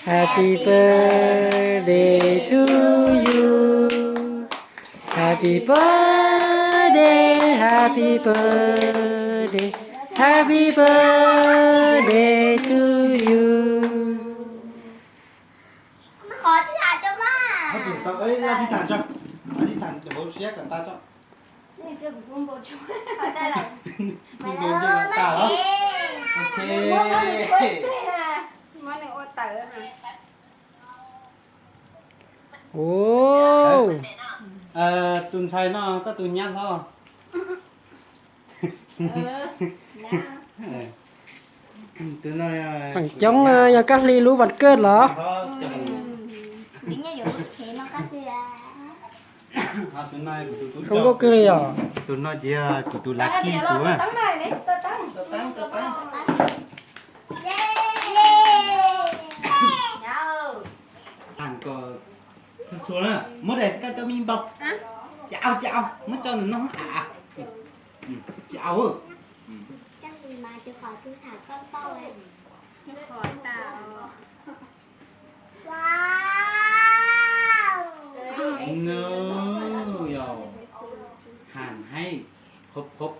Happy birthday to you. Happy birthday, happy birthday, happy birthday to you. Qhov tsis tham cho mas. Qhov tsis tham, ej, ua tsis tham tso. Ua tsis tham, hauv siab kom tas tso. Ua tsis tham, ua tsis tham. Ok. Tus ntxhais no koj tus nyab hlob. Feem coob yog Kab Hli lub vas kawj los? Zoo nkauj kawg li os. Tus no ces yog kuv tus lav kij tus na. Txhua txhua na, muab daim koj cov me npaum. Ces au, ces au, muab tso ntawm no a. Ces au. Nws yog hàn hay, khộp khộp.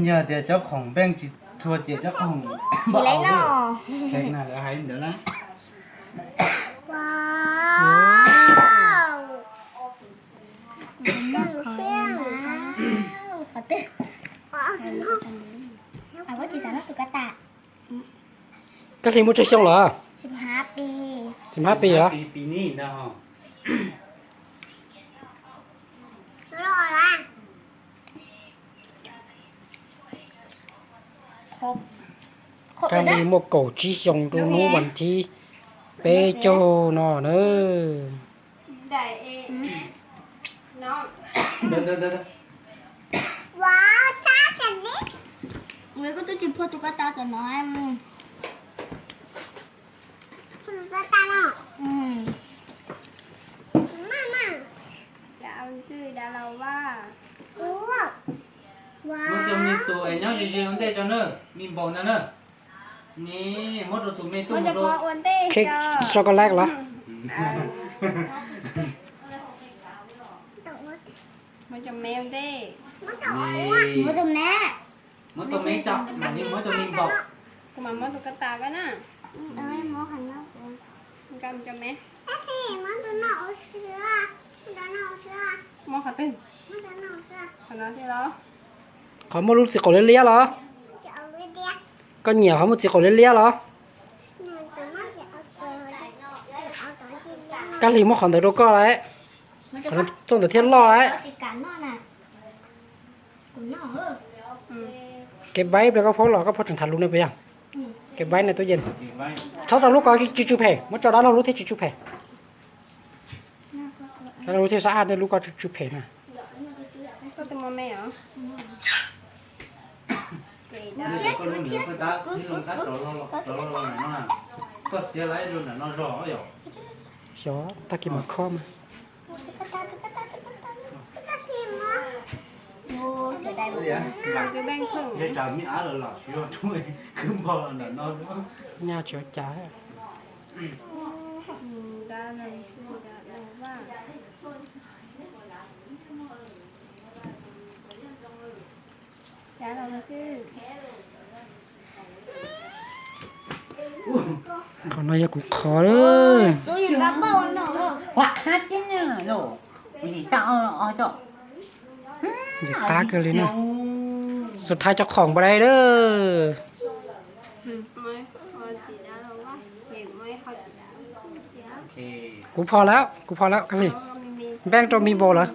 Yog tias cov khoom npeej tsis txhua ces cov khoom npaum na, lawv hais ntawd na. Kab Hli muaj tsawg xyoo lawm? Xib hab pis lawm. Kab Hli muaj kaum tsib xyoo rau hnub vas thib peb caug no na. Koj twb tsis phua tus koj tau tom no. Muab cov me tus es nyob ze ze ua ntej tso na, me npaum ntawd na. Ni, muab rau tus me tuaj. Cake chocolate los? Muab cov me ua ntej. Muab cov me. Muab cov me tso, mam li muab cov me npaum. Kuv mam muab tus koj tas koj na. Cov me. Muab qhov twg? Qhov no xwb los? Qhov muaj lub txiv qaum liab liab los? Koj nyiam qhov muaj txiv qaum liab liab los? Kab Hli muab qhov ntawd rau koj lawm. Qhov no txoj ntawd thiaj loj lawm. Kev baib pliag koj phob los koj phob tseem tham lus no puas yog? Kev baib no tub yees. Txhob rau lub ko tsw tsw phem, muab tso dab laug lub thiab tsw tsw phem. Dab laug lub thiab sab ab, lub ko tsw tsw phem na. Xyov tag kis mam kho mas. Nyaj tsis ua cas. Qhov no yog kuv qhov lawm. Ntxim qab kawg li na. Xus thaiv cov khoom npaj dai lawm. Kuv phom lawm, kuv phom lawm, Kab Hli. Npeej rau me npaum lawm.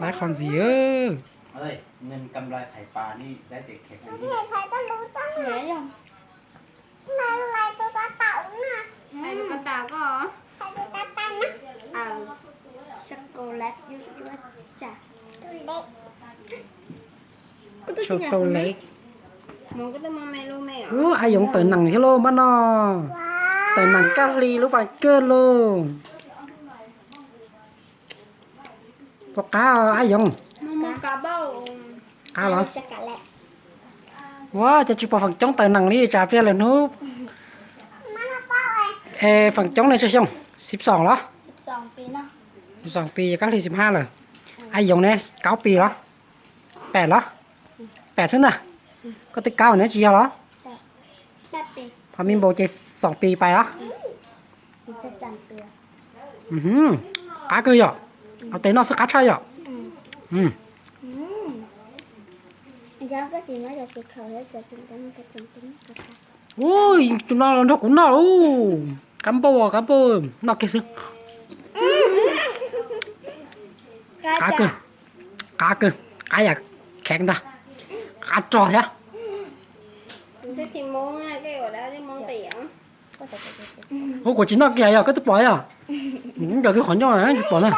Laiv qhov ntxiv. Koj Sau tau le. Ub, Ab Yoov tawm nees thiab lauj, npaj no. Tawm nees kab hli lub pas kawg lauj. Puas qab Ab Yoov? Qab los? Ua cas tsis pom feem coob tawm nees li, tsam pliag lawm hnub. Es feem coob ne tsawg xyoo? Xib xoom los? Xib xoom pis, kab hli xib hab lawm. Ab Yoov ne, kaub pis los? Pem los? Pem xwb ntag. Koj twb kaub ne tsis yog los? Ho me npaum ces xoom pis pais los? Qab kawg yom. Ua tes noj xwb qab tshaj yom. Ua, tus no los nrog kuv noj lauj. Qab npauj, qab npauj, noj kiag xwb. Qab kawg, qab kawg, qab yam kheev ntag. Qab rog thiab. Ub, kuv tsis noj kiag yog koj twb pom yog. Nkawd kwv qhov ncauj tsis pom na.